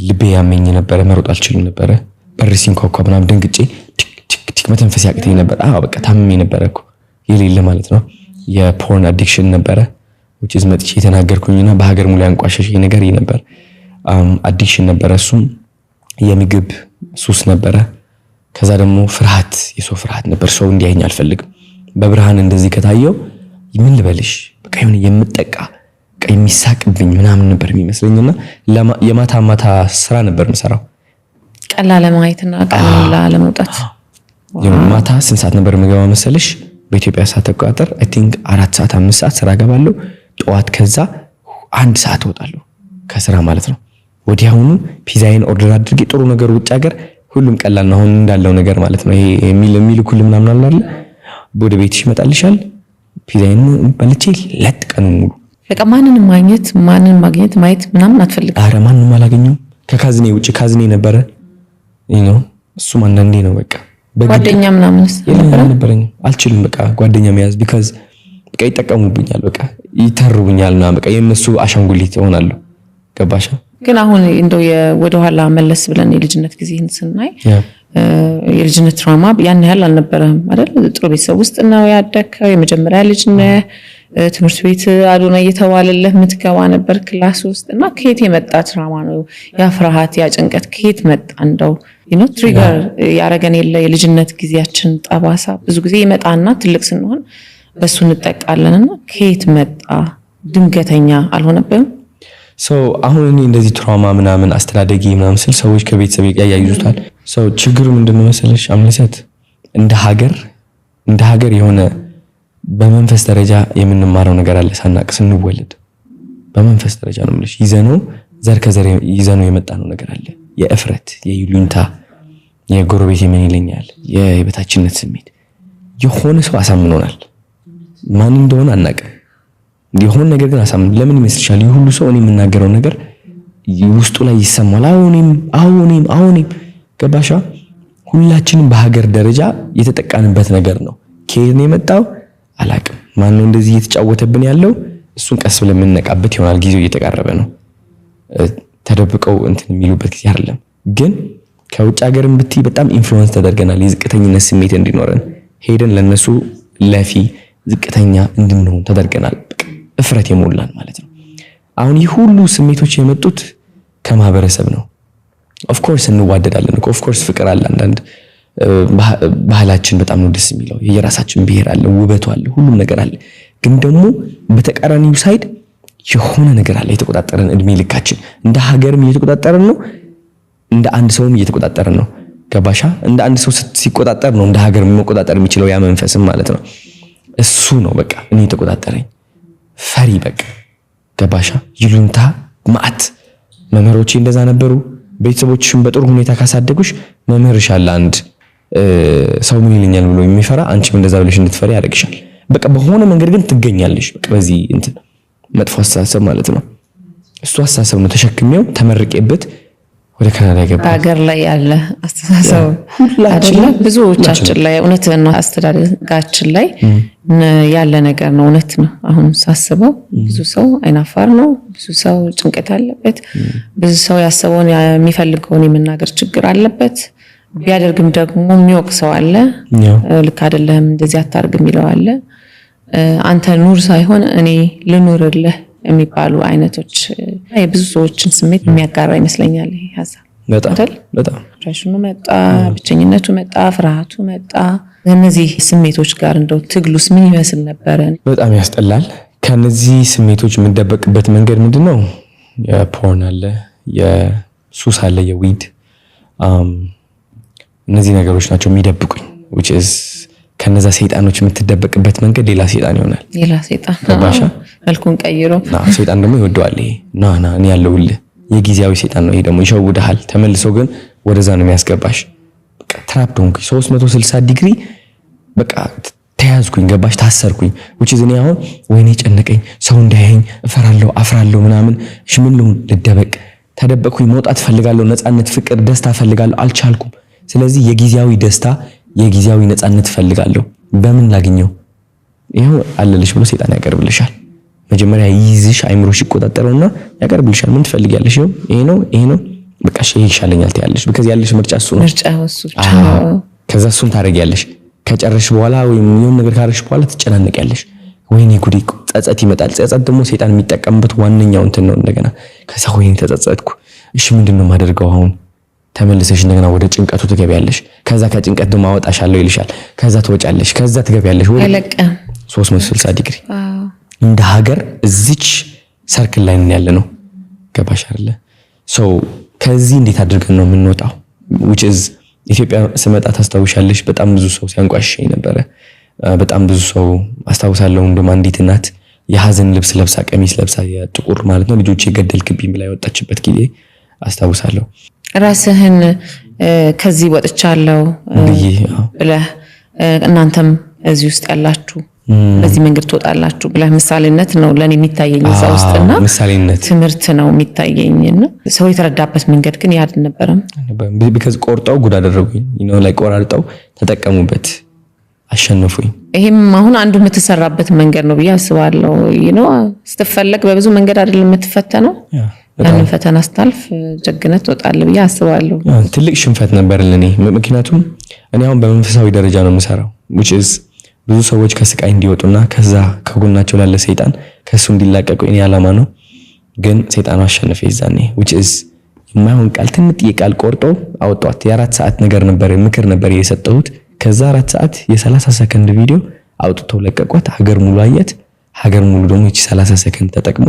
ልቤ ያመኝ ነበረ፣ መሮጥ አልችልም ነበረ። በር ሲንኳኳ ምናምን ደንግጬ ቲክ ቲክ ቲክ መተንፈስ ያቅተኝ ነበር። አዎ፣ በቃ ታምሜ ነበረ እኮ የሌለ ማለት ነው። የ porn addiction ነበረ፣ which is መጥቼ የተናገርኩኝና በሀገር ሙሉ ያንቋሸሸኝ ነገር ይህ ነበር። Addiction ነበረ፣ እሱም የምግብ ሱስ ነበረ። ከዛ ደግሞ ፍርሃት፣ የሰው ፍርሃት ነበር። ሰው እንዲያየኝ አልፈልግም። በብርሃን እንደዚህ ከታየው ምን ልበልሽ፣ በቃ የሆነ የምጠቃ፣ በቃ የሚሳቅብኝ ምናምን ነበር የሚመስለኝና የማታ ማታ ስራ ነበር የምሰራው። ቀን ላለማየትና ቀን ላለመውጣት። ማታ ስንት ሰዓት ነበር የምገባ መሰለሽ? በኢትዮጵያ ሰዓት አቆጣጠር I think 4 ሰዓት፣ 5 ሰዓት ስራ ገባለሁ። ጠዋት ከዛ 1 ሰዓት እወጣለሁ ከስራ ማለት ነው። ወዲያውኑ ፒዛዬን order አድርጌ፣ ጥሩ ነገር ውጭ ሀገር ሁሉም ቀላል ነው። አሁን እንዳለው ነገር ማለት ነው። ይሄ የሚልኩልህ ምናምን አለ አይደል? ወደ ቤትሽ ይመጣልሻል። ፒዛዬን በልቼ ለጥ ቀኑን ሙሉ። በቃ ማንንም ማግኘት ማየት ምናምን አትፈልግም። አረ ማንም አላገኘውም ከ cousin ኤ ውጭ። Cousin ኤ ነበረ ነው፣ እሱም አንዳንዴ ነው በቃ። ጓደኛ ምናምንስ? አልነበረኝም። አልችልም በቃ ጓደኛ መያዝ፣ because በቃ ይጠቀሙብኛል፣ በቃ ይተርቡኛል ምናምን፣ በቃ የእነሱ አሻንጉሊት እሆናለሁ። ገባሻ? ግን አሁን እንደው ወደኋላ መለስ ብለን የልጅነት ጊዜህን ስናይ የልጅነት trauma ያን ያህል አልነበረም አይደል? ጥሩ ቤተሰብ ውስጥ ነው ያደግከው። የመጀመሪያ ልጅ ነህ። ትምህርት ቤት አዶናይ እየተባለልህ የምትገባ ነበር class ውስጥ። እና ከየት የመጣ trauma ነው ያ ፍርሃት፣ ያ ጭንቀት ከየት መጣ? እንደው trigger ያረገን የለ የልጅነት ጊዜያችን ጠባሳ ብዙ ጊዜ ይመጣና ትልቅ ስንሆን በሱ እንጠቃለን። እና ከየት መጣ? ድንገተኛ አልሆነብህም? So አሁን እኔ እንደዚህ trauma ምናምን አስተዳደጊ ምናምን ስል ሰዎች ከቤተሰብ ያያይዙታል። So ችግሩ ምንድነው መሰለሽ አምለሰት፣ እንደ ሀገር የሆነ በመንፈስ ደረጃ የምንማረው ነገር አለ ሳናቅ ስንወለድ። በመንፈስ ደረጃ ነው የምልሽ፣ ይዘነው ዘር ከዘር ይዘነው የመጣነው ነገር አለ። የእፍረት፣ የይሉኝታ፣ የጎረቤት ምን ይለኛል፣ የበታችነት ስሜት የሆነ ሰው አሳምኖናል። ማን እንደሆነ አናውቅም። የሆነ ነገር ግን አሳምን። ለምን ይመስልሻል? ይህ ሁሉ ሰው እኔ የምናገረው ነገር ውስጡ ላይ ይሰማል። አሁንም አሁንም አሁንም ገባሻ? ሁላችንም በሀገር ደረጃ የተጠቃንበት ነገር ነው። ከየት ነው የመጣው አላቅም። ማነው እንደዚህ እየተጫወተብን ያለው? እሱን ቀስ ብለን የምንነቃበት ይሆናል። ጊዜው እየተቃረበ ነው። ተደብቀው እንትን የሚሉበት ጊዜ አይደለም። ግን ከውጭ ሀገርም ብትይ በጣም influence ተደርገናል። የዝቅተኝነት ስሜት እንዲኖረን፣ ሄደን ለነሱ ለፊ ዝቅተኛ እንድንሆን ተደርገናል። በቃ እፍረት የሞላን ማለት ነው። አሁን ይህ ሁሉ ስሜቶች የመጡት ከማህበረሰብ ነው። Of course እንዋደዳለን እኮ፣ of course ፍቅር አለ። አንዳንድ ባህላችን በጣም ነው ደስ የሚለው። የራሳችን ብሔር አለ፣ ውበቱ አለ፣ ሁሉም ነገር አለ። ግን ደግሞ በተቃራኒው side የሆነ ነገር አለ የተቆጣጠረን፣ እድሜ ልካችን እንደ ሀገርም እየተቆጣጠረን ነው፣ እንደ አንድ ሰውም እየተቆጣጠረን ነው። ገባሻ? እንደ አንድ ሰው ሲቆጣጠር ነው እንደ ሀገር መቆጣጠር የሚችለው ያ መንፈስም ማለት ነው። እሱ ነው በቃ እኔ የተቆጣጠረኝ፣ ፈሪ በቃ፣ ገባሻ? ይሉንታ ማአት። መምህሮቼ እንደዛ ነበሩ። ቤተሰቦችሽን በጥሩ ሁኔታ ካሳደጉሽ መምህርሽ አለ አንድ ሰው ምን ይለኛል ብሎ የሚፈራ፣ አንቺም እንደዛ ብለሽ እንድትፈሪ ያደርግሻል። በቃ በሆነ መንገድ ግን ትገኛለሽ። በቃ በዚህ እንትን መጥፎ አስተሳሰብ ማለት ነው። እሱ አስተሳሰብ ነው ተሸክሜው ተመርቄበት ወደ ካናዳ ገባ። በሀገር ላይ ያለ አስተሳሰብ አይደለ? ብዙዎቻችን ላይ፣ እውነት ነው። አስተዳደጋችን ላይ ያለ ነገር ነው። እውነት ነው። አሁን ሳስበው ብዙ ሰው አይናፋር ነው። ብዙ ሰው ጭንቀት አለበት። ብዙ ሰው ያሰበውን የሚፈልገውን የመናገር ችግር አለበት። ቢያደርግም ደግሞ የሚወቅ ሰው አለ። ልክ አይደለህም፣ እንደዚህ አታርግ የሚለው አለ። አንተ ኑር ሳይሆን እኔ ልኑርልህ የሚባሉ አይነቶች የብዙ ሰዎችን ስሜት የሚያጋራ ይመስለኛል ይሄ ሀሳብ። በጣም በጣም። Depression ኑ መጣ፣ ብቸኝነቱ መጣ፣ ፍርሃቱ መጣ። ከእነዚህ ስሜቶች ጋር እንደው ትግሉስ ምን ይመስል ነበረ? በጣም ያስጠላል። ከነዚህ ስሜቶች የምደበቅበት መንገድ ምንድን ነው? የ porn አለ፣ የሱስ አለ፣ የ weed፣ እነዚህ ነገሮች ናቸው የሚደብቁኝ። Which is ከነዛ ሰይጣኖች የምትደበቅበት መንገድ ሌላ ሰይጣን ይሆናል። ሌላ ሰይጣን። ገባሻ? መልኩን ቀይሮ። ሰይጣን ደግሞ ይወደዋል። ይሄ ና ና እኔ ያለሁልህ የጊዜያዊ ሰይጣን ነው። ይሄ ደግሞ ይሸውድሃል። ተመልሶ ግን ወደዛ ነው የሚያስገባሽ። በቃ trap ሆንኩኝ፣ 360 ዲግሪ በቃ ተያዝኩኝ፣ ገባሽ? ታሰርኩኝ። Which is እኔ አሁን ወይኔ ጨነቀኝ፣ ሰው እንዳያየኝ እፈራለሁ፣ አፍራለሁ ምናምን። እሺ ምን ልሁን? ልደበቅ። ተደበቅኩኝ። መውጣት እፈልጋለሁ፣ ነፃነት፣ ፍቅር፣ ደስታ እፈልጋለሁ፣ አልቻልኩም። ስለዚህ የጊዜያዊ ደስታ፣ የጊዜያዊ ነፃነት እፈልጋለሁ። በምን ላግኘው? ይኸው አለልሽ ብሎ ሰይጣን ያቀርብልሻል። መጀመሪያ ይይዝሽ፣ አይምሮሽ ይቆጣጠረውና ያቀርብልሻል። ምን ትፈልጊያለሽ? ይኸው ይሄ ነው፣ ይሄ ነው፣ በቃ ይሄ ይሻለኛል ትያለሽ። Because ያለሽ ምርጫ እሱ ነው። ምርጫ እሱ ብቻ ነው። ከዛ እሱን ታደርጊያለሽ። ከጨረሽ በኋላ ወይም የሆነ ነገር ካደረግሽ በኋላ ትጨናነቂያለሽ። ወይኔ ጉዴ፣ ጸጸት ይመጣል። ጸጸት ደግሞ ሰይጣን የሚጠቀምበት ዋነኛው እንትን ነው። እንደገና ከዛ ወይኔ ተጸጸትኩ፣ እሺ ምንድን ነው የማደርገው አሁን? ተመልሰሽ እንደገና ወደ ጭንቀቱ ትገቢያለሽ። ከዛ ከጭንቀት ደግሞ አወጣሻለሁ ይልሻል። ከዛ ትወጫለሽ፣ ከዛ ትገቢያለሽ ወደ አይለቅም። 360 ዲግሪ። እንደ ሀገር እዚች circle ላይ ነን ያለ ነው። ገባሽ አይደለ? So ከዚህ እንዴት አድርገን ነው የምንወጣው? Which is ኢትዮጵያ ስመጣ ታስታውሻለሽ፣ በጣም ብዙ ሰው ሲያንቋሽሸኝ ነበረ። በጣም ብዙ ሰው አስታውሳለሁ። እንደውም አንዲት እናት የሀዘን ልብስ ለብሳ፣ ቀሚስ ለብሳ፣ የጥቁር ማለት ነው፣ ልጆቼ ገደልክብኝ ብላ የወጣችበት ጊዜ አስታውሳለሁ። ራስህን ከዚህ ወጥቻለሁ ብዬ አዎ። ብለህ፣ እናንተም እዚህ ውስጥ ያላችሁ በዚህ መንገድ ትወጣላችሁ ብለህ ምሳሌነት ነው ለእኔ የሚታየኝ እዛ ውስጥና ምሳሌነት። ትምህርት ነው የሚታየኝ እና ሰው የተረዳበት መንገድ ግን ያ አልነበረም። Because ቆርጠው ጉድ አደረጉኝ፣ like ቆራርጠው ተጠቀሙበት፣ አሸነፉኝ። ይሄም አሁን አንዱ የምትሰራበት መንገድ ነው ብዬ አስባለሁ። ስትፈለግ በብዙ መንገድ አይደለም የምትፈተነው። ያንን ፈተና ስታልፍ ጀግነት ትወጣለህ ብዬ አስባለሁ። ትልቅ ሽንፈት ነበር ለኔ። ምክንያቱም እኔ አሁን በመንፈሳዊ ደረጃ ነው የምሰራው፣ which is ብዙ ሰዎች ከስቃይ እንዲወጡና ከዛ ከጎናቸው ላለ ሰይጣን ከሱ እንዲላቀቁ የኔ ዓላማ ነው። ግን ሰይጣኑ አሸነፈ የዛኔ፣ which is የማይሆን ቃል፣ ትንጥዬ ቃል ቆርጦ አወጧት። የ4 ሰዓት ነገር ነበር፣ ምክር ነበር የሰጠሁት። ከዛ 4 ሰዓት የ30 ሰከንድ ቪዲዮ አውጥተው ለቀቋት። ሀገር ሙሉ አየት። ሀገር ሙሉ ደግሞ ይቺ 30 ሰከንድ ተጠቅሞ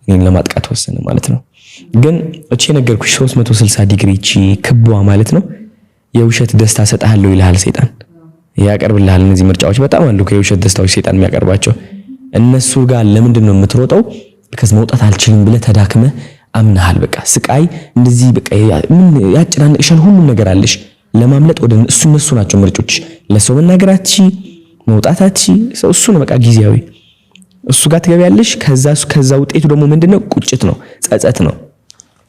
እኔን ለማጥቃት ወሰነ ማለት ነው። ግን እቺ የነገርኩሽ 360 ዲግሪ፣ እቺ ክቧ ማለት ነው፣ የውሸት ደስታ ሰጥሃለሁ ይልሃል ሰይጣን፣ ያቀርብልሃል። እነዚህ ምርጫዎች በጣም አሉ፣ የውሸት ደስታዎች ሰይጣን የሚያቀርባቸው። እነሱ ጋር ለምንድን ነው የምትሮጠው? Because መውጣት አልችልም ብለህ ተዳክመህ አምነሃል። በቃ ስቃይ እንደዚህ በቃ ምን ያጨናንቅሻል፣ ሁሉም ነገር አለሽ። ለማምለጥ ወደ እሱ፣ እነሱ ናቸው ምርጮች። ለሰው መናገር መውጣት ሰው እሱ ነው በቃ ጊዜያዊ፣ እሱ ጋር ትገቢያለሽ። ከዛ ውጤቱ ደግሞ ምንድነው? ቁጭት ነው፣ ጸጸት ነው።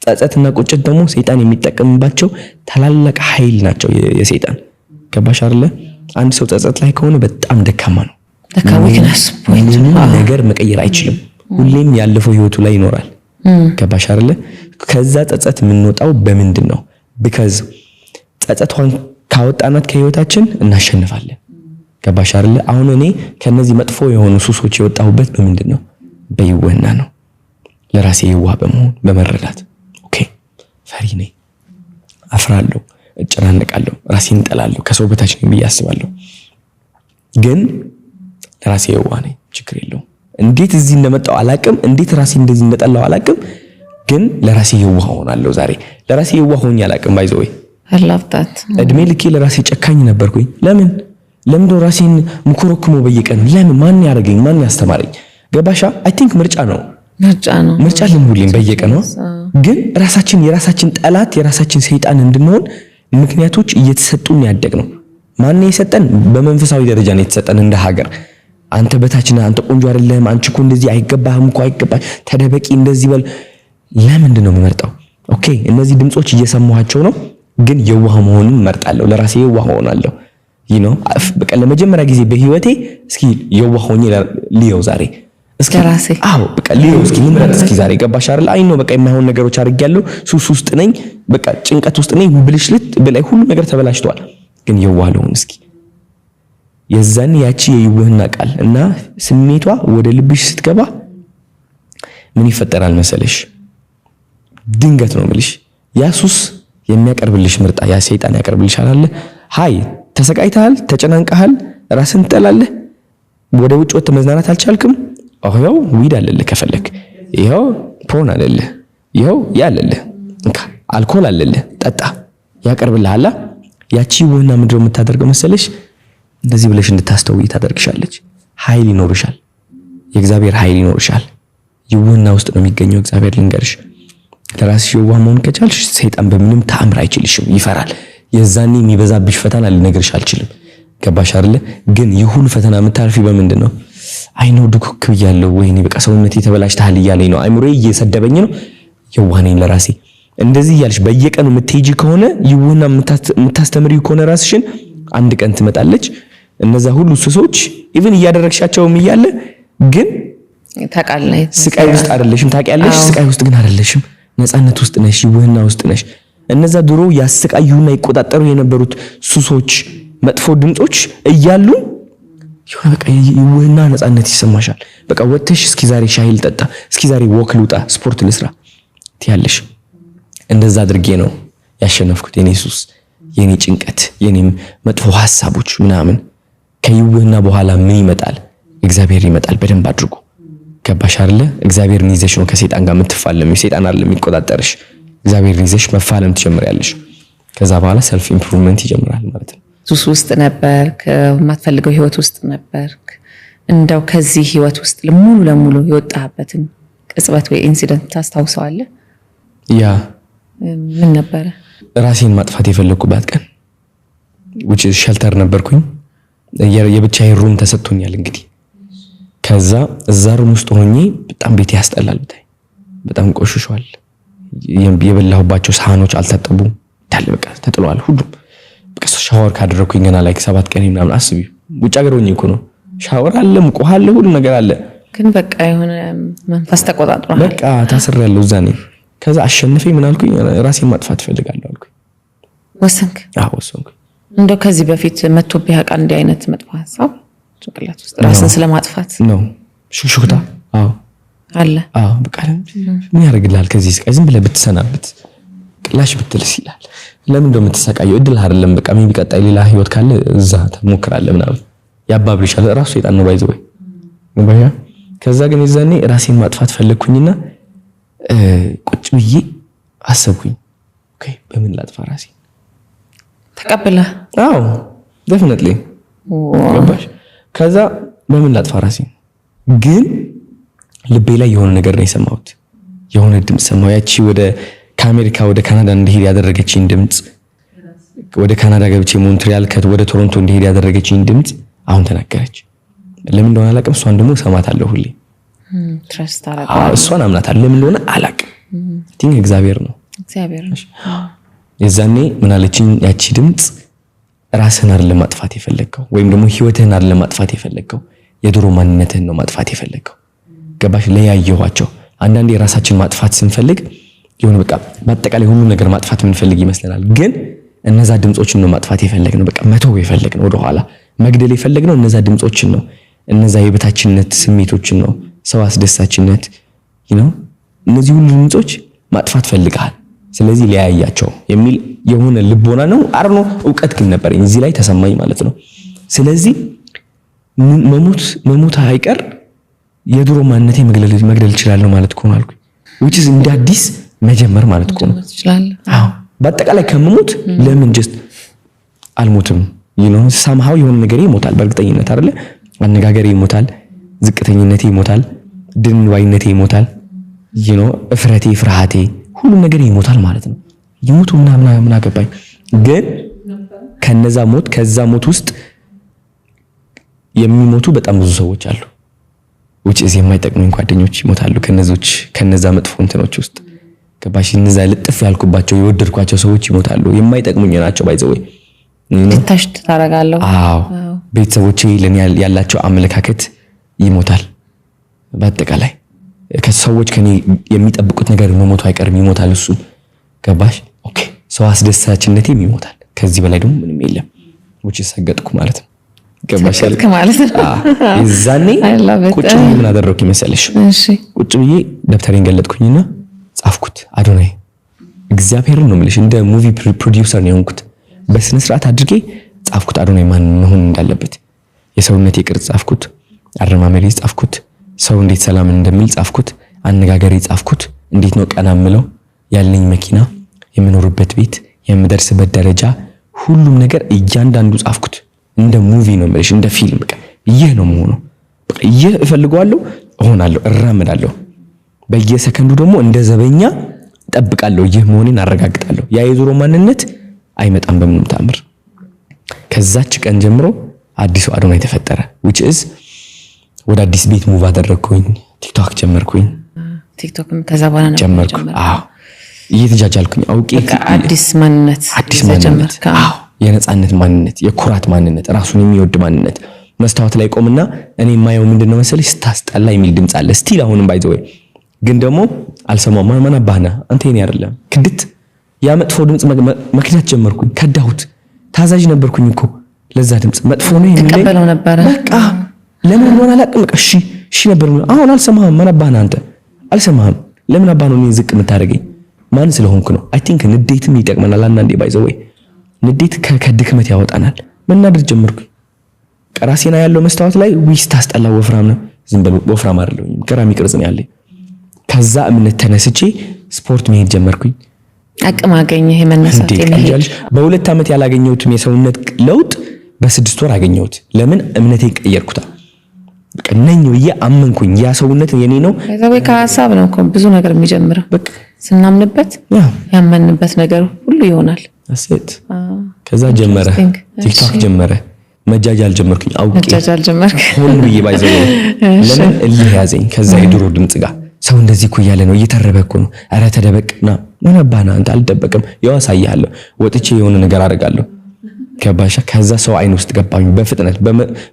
ጸጸትና ቁጭት ደግሞ ሰይጣን የሚጠቀምባቸው ታላላቅ ኃይል ናቸው የሰይጣን። ገባሽ አይደለ? አንድ ሰው ጸጸት ላይ ከሆነ በጣም ደካማ ነው። Weakness point። ምንም ነገር መቀየር አይችልም። ሁሌም ያለፈው ህይወቱ ላይ ይኖራል። ገባሽ አይደለ? ከዛ ጸጸት የምንወጣው በምንድን ነው? Because ጸጸቷን ካወጣናት ከህይወታችን እናሸንፋለን። ገባሽ አይደለ? አሁን እኔ ከነዚህ መጥፎ የሆኑ ሱሶች የወጣሁበት በምንድን ነው? በይውህና ነው። ለራሴ የዋህ በመሆን፣ በመረዳት። Okay፣ ፈሪ ነኝ፣ አፍራለሁ፣ እጨናነቃለሁ፣ ራሴን እጠላለሁ፣ ከሰው በታች ነኝ ብዬ አስባለሁ። ግን ለራሴ የዋህ ነኝ፣ ችግር የለውም። እንዴት እዚህ እንደመጣው አላቅም፣ እንዴት ራሴ እንደዚህ እንደጠላው አላቅም። ግን ለራሴ የዋህ ሆናለሁ። ዛሬ ለራሴ የዋህ ሆኜ አላቅም። By the way፣ I love that. እድሜ ልኬ ለራሴ ጨካኝ ነበርኩኝ። ለምን ለምንድነው ራሴን ምኮረኩመው በየቀኑ? ለምን? ማን ያደረገኝ? ማን ያስተማረኝ? ገባሻ? I think ምርጫ ነው። ምርጫ ነው። ምርጫ አለን ሁሌም በየቀኑ። ግን ራሳችን የራሳችን ጠላት፣ የራሳችን ሰይጣን እንድንሆን ምክንያቶች እየተሰጡን ያደግነው። ማን የሰጠን? በመንፈሳዊ ደረጃ ነው የተሰጠን እንደ ሀገር። አንተ በታች ነህ፣ አንተ ቆንጆ አይደለህም፣ አንቺ እኮ እንደዚህ አይገባህም እኮ አይገባህ፣ ተደበቂ፣ እንደዚህ በል። ለምንድን ነው የምመርጠው? Okay፣ እነዚህ ድምጾች እየሰማኋቸው ነው፣ ግን የዋህ መሆንን እመርጣለሁ። ለራሴ የዋህ ሆናለሁ። በቃ ለመጀመሪያ ጊዜ በህይወቴ እስኪ የዋህ ሆኜ ልየው ዛሬ እስኪ። ለራሴ። አዎ፣ በቃ ልየው እስኪ፣ ልምረጥ እስኪ ዛሬ። ገባሽ አይደል? I know በቃ የማይሆን ነገሮች አድርጌያለሁ። ሱስ ውስጥ ነኝ፣ በቃ ጭንቀት ውስጥ ነኝ። ብልሽልት በላይ ሁሉ ነገር ተበላሽቷል። ግን የዋህ ልሁን እስኪ። የዛን ያቺ የይውህና ቃል እና ስሜቷ ወደ ልብሽ ስትገባ ምን ይፈጠራል መሰለሽ? ድንገት ነው የምልሽ፣ ያ ሱስ የሚያቀርብልሽ ምርጫ፣ ያ ሰይጣን ያቀርብልሻል አለ። Hi፣ ተሰቃይተሃል፣ ተጨናንቀሃል፣ ራስን ትጠላለህ፣ ወደ ውጭ ወጥተህ መዝናናት አልቻልክም። ይኸው weed አለልህ ከፈለክ፣ ይኸው porn አለልህ፣ ይኸው ያ አለልህ፣ እንካ አልኮል አለልህ፣ ጠጣ፣ ያቀርብልሃል። ያቺ ውህና ምንድነው የምታደርገው መሰለሽ? እንደዚህ ብለሽ እንድታስተውይ ታደርግሻለች። ኃይል ይኖርሻል፣ የእግዚአብሔር ኃይል ይኖርሻል። ይውህና ውስጥ ነው የሚገኘው እግዚአብሔር። ልንገርሽ፣ ለራስሽ የዋህ መሆን ከቻልሽ ሰይጣን በምንም ተአምር አይችልሽም፣ ይፈራል። የዛኔ የሚበዛብሽ ፈተና ልነግርሽ አልችልም። ገባሽ አይደለ? ግን ይህ ሁሉ ፈተና የምታልፊ በምንድን ነው? I know ድኩክ ብያለሁ፣ ወይኔ በቃ ሰውነቴ ተበላሽተሃል እያለኝ ነው፣ አይምሮዬ እየሰደበኝ ነው። የዋህ ነኝ ለራሴ፣ እንደዚህ እያልሽ በየቀኑ የምትሄጂ ከሆነ፣ ይውህና የምታስተምሪው ከሆነ ራስሽን፣ አንድ ቀን ትመጣለች። እነዛ ሁሉ ሱሶች even እያደረግሻቸውም እያለ ግን ታውቃለህ፣ ስቃይ ውስጥ አይደለሽም። ታውቂያለሽ፣ ስቃይ ውስጥ ግን አይደለሽም። ነፃነት ውስጥ ነሽ፣ ይውህና ውስጥ ነሽ። እነዛ ድሮ ያሰቃዩና ይቆጣጠሩ የነበሩት ሱሶች፣ መጥፎ ድምጾች እያሉ የሆነ በቃ ይውህና ነፃነት ይሰማሻል። በቃ ወጥተሽ እስኪ ዛሬ ሻይ ልጠጣ፣ እስኪ ዛሬ walk ልውጣ፣ ስፖርት ልስራ ትያለሽ። እንደዛ አድርጌ ነው ያሸነፍኩት የኔ ሱስ፣ የኔ ጭንቀት፣ የኔ መጥፎ ሀሳቦች ምናምን። ከይውህና በኋላ ምን ይመጣል? እግዚአብሔር ይመጣል በደንብ አድርጎ። ገባሽ አይደለ? እግዚአብሔርን ይዘሽ ነው ከሰይጣን ጋር የምትፋለሚው። ሰይጣን አይደለም የሚቆጣጠርሽ። እግዚአብሔርን ይዘሽ መፋለም ትጀምሪያለሽ። ከዛ በኋላ self improvement ይጀምራል ማለት ነው። ሱስ ውስጥ ነበርክ፣ የማትፈልገው ህይወት ውስጥ ነበርክ። እንደው ከዚህ ህይወት ውስጥ ሙሉ ለሙሉ የወጣህበትን ቅጽበት ወይ incident ታስታውሰዋለህ? Yeah። ምን ነበረ? ራሴን ማጥፋት የፈለግኩባት ቀን፣ which is shelter ነበርኩኝ። የብቻዬ room ተሰጥቶኛል እንግዲህ። ከዛ እዛ room ውስጥ ሆኜ በጣም ቤት ያስጠላል፣ ብታይ በጣም ቆሽሿል። የበላሁባቸው ሳህኖች አልታጠቡም፣ እንዳለ በቃ ተጥለዋል ሁሉም። በቃ ሻወር ካደረኩኝ ገና like 7 ቀን ምናምን። አስቢ፣ ውጭ ሀገር ሆኜ እኮ ነው። ሻወር አለ፣ ሙቅ ውሃ አለ፣ ሁሉ ነገር አለ። ግን በቃ የሆነ መንፈስ ተቆጣጥሯል። በቃ ታስሬያለሁ እዛ ነኝ። ከዛ አሸንፌ ምን አልኩኝ? ራሴን ማጥፋት እፈልጋለሁ አልኩኝ። ወሰንክ? አዎ፣ ወሰንኩኝ። እንደው ከዚህ በፊት መጥቶብህ ያውቃል እንዲህ አይነት መጥፎ ሀሳብ ጭንቅላት ውስጥ፣ ራስን ስለማጥፋት? ነው ሹክሹክታ። አዎ። አለ። አዎ፣ በቃ ምን ያደርግልሃል? ከዚህ ስቃይ ዝም ብለህ ብትሰናበት፣ ቅላሽ ብትልስ ይላል። ለምን እንደው የምትሰቃየው? እድል አይደለም። በቃ maybe ቀጣይ ሌላ ህይወት ካለ እዛ ትሞክራለህ ምናምን ያባብልሻል። ራሱ ሰይጣን ነው by the way። ከዛ ግን የዛኔ ራሴን ማጥፋት ፈለግኩኝና ቁጭ ብዬ አሰብኩኝ። Okay፣ በምን ላጥፋ ራሴን? ተቀብለህ? አዎ፣ definitely፣ ገባሽ? ከዛ በምን ላጥፋ ራሴን? ግን ልቤ ላይ የሆነ ነገር ነው የሰማሁት። የሆነ ድምፅ ሰማሁ። ያቺ ወደ ከአሜሪካ ወደ ካናዳ እንድሄድ ያደረገችኝ ድምፅ፣ ወደ ካናዳ ገብቼ ሞንትሪያል ወደ ቶሮንቶ እንድሄድ ያደረገችኝ ድምፅ አሁን ተናገረች። ለምን እንደሆነ አላውቅም። እሷን ደግሞ እሰማታለሁ ሁሌ። Trust። እሷን አምናታለሁ። ለምን እንደሆነ አላውቅም። Think እግዚአብሔር ነው። እግዚአብሔር ነው። የዛኔ ምን አለችኝ ያቺ ድምፅ? ራስህን አይደለም ማጥፋት የፈለግከው፣ ወይም ደግሞ ህይወትህን አይደለም ማጥፋት የፈለግከው፣ የድሮ ማንነትህን ነው ማጥፋት የፈለግከው። ገባሽ? ለያየኋቸው። አንዳንዴ የራሳችን ማጥፋት ስንፈልግ የሆነ በቃ በአጠቃላይ ሁሉም ነገር ማጥፋት የምንፈልግ ይመስለናል። ግን እነዛ ድምፆችን ነው ማጥፋት የፈለግነው፣ በቃ መተው የፈለግነው፣ ወደኋላ መግደል የፈለግነው እነዛ ድምፆችን ነው። እነዛ የበታችነት ስሜቶችን ነው፣ ሰው አስደሳችነት ነው። እነዚህ ሁሉ ድምፆች ማጥፋት ፈልገሃል። ስለዚህ ሊያያቸው የሚል የሆነ ልቦና ነው አርኖ እውቀት ግን ነበረኝ እዚህ ላይ ተሰማኝ ማለት ነው። ስለዚህ መሞት መሞት አይቀር የድሮ ማንነቴ መግደል እችላለሁ ማለት እኮ ነው አልኩኝ። Which is እንደ አዲስ መጀመር ማለት እኮ ነው። አዎ፣ በአጠቃላይ ከምሞት ለምን just አልሞትም? Somehow የሆነ ነገር ይሞታል በእርግጠኝነት አይደለ? አነጋገሬ ይሞታል፣ ዝቅተኝነቴ ይሞታል፣ ድንባይነቴ ይሞታል፣ እፍረቴ፣ ፍርሃቴ፣ ሁሉም ነገር ይሞታል ማለት ነው። ይሞቱ ምናምን ምን አገባኝ። ግን ከነዛ ሞት ከዛ ሞት ውስጥ የሚሞቱ በጣም ብዙ ሰዎች አሉ። Which is የማይጠቅሙኝ ጓደኞች ይሞታሉ ከነዞች ከነዛ መጥፎ እንትኖች ውስጥ፣ ገባሽ? እነዛ ልጥፍ ያልኩባቸው የወደድኳቸው ሰዎች ይሞታሉ። የማይጠቅሙኝ ናቸው by the way። Detach ታደርጋለሁ። አዎ፣ ቤተሰቦቼ ለኔ ያላቸው አመለካከት ይሞታል። በአጠቃላይ ከሰዎች ከኔ የሚጠብቁት ነገር መሞቱ አይቀርም፣ ይሞታል። እሱ፣ ገባሽ? Okay፣ ሰው አስደሳችነቴም ይሞታል። ከዚህ በላይ ደግሞ ምንም የለም። Which ሰገጥኩ ማለት ነው። ገባሽ ማለት ነው። የዛኔ ቁጭ ብዬ ምን አደረኩ ይመሰለሽ? ቁጭ ብዬ ደብተሬን ገለጥኩኝና ጻፍኩት። አዶናይ፣ እግዚአብሔርን ነው የምልሽ፣ እንደ movie producer ነው የሆንኩት። በስነ ስርዓት አድርጌ ጻፍኩት። አዶናይ ማን መሆን እንዳለበት የሰውነቴ ቅርጽ ጻፍኩት፣ አረማመዴ ጻፍኩት፣ ሰው እንዴት ሰላም እንደሚል ጻፍኩት፣ አነጋገሬ ጻፍኩት፣ እንዴት ነው ቀና ምለው፣ ያለኝ መኪና፣ የምኖርበት ቤት፣ የምደርስበት ደረጃ፣ ሁሉም ነገር እያንዳንዱ ጻፍኩት። እንደ movie ነው የምልሽ፣ እንደ ፊልም። በቃ ይህ ነው መሆነው። በቃ ይህ እፈልገዋለሁ፣ እሆናለሁ፣ እራመዳለሁ። በየሰከንዱ ደግሞ እንደ ዘበኛ እጠብቃለሁ። ይህ መሆኔን አረጋግጣለሁ። ያ የድሮ ማንነት አይመጣም በምንም ተአምር። ከዛች ቀን ጀምሮ አዲሱ አዶናይ ተፈጠረ። Which is ወደ አዲስ ቤት move አደረግኩኝ። ቲክቶክ ጀመርኩኝ። ቲክቶክም ከዛ በኋላ ነው ጀመርኩ። አዎ፣ እየተጃጃልኩኝ አውቄ። አዲስ ማንነት። አዲስ ማንነት። አዎ፣ የነፃነት ማንነት፣ የኩራት ማንነት፣ ራሱን የሚወድ ማንነት። መስታወት ላይ ቆምና እኔ የማየው ምንድን ነው መሰለሽ? ስታስጠላ የሚል ድምፅ አለ። Still አሁንም by the way፣ ግን ደግሞ አልሰማውም። ማን አባህና አንተ፣ የኔ አይደለም ክድት ያ መጥፎ ድምፅ መክዳት ጀመርኩኝ። ከዳሁት። ታዛዥ ነበርኩኝ እኮ ለዛ ድምፅ፣ መጥፎ ነው የሚለኝ ትቀበለው ነበረ። በቃ ለምን እንደሆነ አላውቅም። በቃ እሺ እሺ ነበር። አሁን አልሰማህም። ማን አባህና አንተ፣ አልሰማህም። ለምን አባህ ነው እኔን ዝቅ የምታደርገኝ? ማን ስለሆንኩ ነው? I think ንዴትም ይጠቅመናል አንዳንዴ። By the way ንዴት ከድክመት ያወጣናል። መናደድ ጀመርኩኝ። ራሴና ያለው መስታወት ላይ ዊስ ታስጠላ፣ ወፍራም ነው። ዝም በል፣ ወፍራም አይደለሁም፣ ገራሚ ቅርጽ ነው ያለኝ። ከዛ እምነት ተነስቼ ስፖርት መሄድ ጀመርኩኝ። አቅም አገኘህ የመነሳት እንዴ የመሄድ። በ2 ዓመት ያላገኘሁትም የሰውነት ለውጥ በ6 ወር አገኘሁት። ለምን? እምነቴን ቀየርኩታ። በቃ ነኝ ብዬ አመንኩኝ። ያ ሰውነት የኔ ነው። ከዛ ወይ ከሀሳብ ነው እኮ ብዙ ነገር የሚጀምረው። በቃ ስናምንበት ያ ያመንበት ነገር ሁሉ ይሆናል። አሴት ከዛ ጀመረ፣ ቲክቶክ ጀመረ። መጃጃል ጀመርኩኝ አውቄ። መጃጃል ጀመርክ። ሆን ብዬ by the way። ለምን? እልህ ያዘኝ ከዛ የድሮ ድምፅ ጋር። ሰው እንደዚህ እኮ እያለ ነው፣ እየተረበ እኮ ነው። ኧረ ተደበቅ ና። ምን አባና አንተ፣ አልደበቅም። ያው አሳይሃለሁ። ወጥቼ የሆነ ነገር አደርጋለሁ። ገባሻ? ከዛ ሰው አይን ውስጥ ገባኝ በፍጥነት።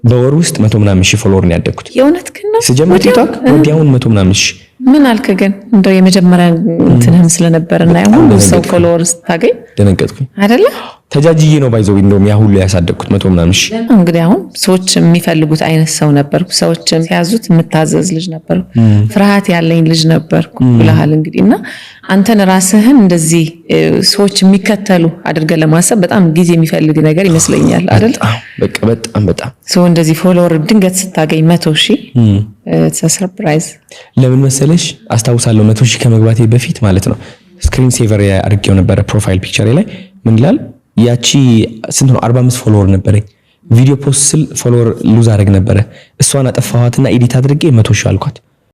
በወር ውስጥ መቶ ምናምን ሺህ follower ነው ያደግኩት። የእውነት ግን ነው? ስጀምር ቲክቶክ ወዲያውን መቶ ምናምን ሺህ። ምን አልክ ግን? እንደው የመጀመሪያ እንትንህም ስለነበረ እና ሁሉ ሰው follower ስታገኝ ደነገጥኩኝ። አይደለ? ተጃጅዬ ነው by the way እንደውም ያ ሁሉ ያሳደግኩት መቶ ምናምን ሺህ። እንግዲህ አሁን ሰዎች የሚፈልጉት አይነት ሰው ነበርኩ፣ ሰዎች ሲያዙት የምታዘዝ ልጅ ነበርኩ፣ ፍርሃት ያለኝ ልጅ ነበርኩ ብለሃል። እንግዲህ እና አንተን ራስህን እንደዚህ ሰዎች የሚከተሉ አድርገህ ለማሰብ በጣም ጊዜ የሚፈልግ ነገር ይመስለኛል፣ አይደል? በቃ በጣም በጣም። ሰው እንደዚህ follower ድንገት ስታገኝ 100,000 surprise። ለምን መሰለሽ፣ አስታውሳለሁ፣ 100,000 ከመግባቴ በፊት ማለት ነው screen saver አድርጌው ነበረ። Profile picture ላይ ምን ይላል? ያቺ ስንት ነው፣ 45 follower ነበረኝ። ቪዲዮ post ስል follower lose አደረግ ነበረ። እሷን አጠፋኋትና edit አድርጌ 100,000 አልኳት።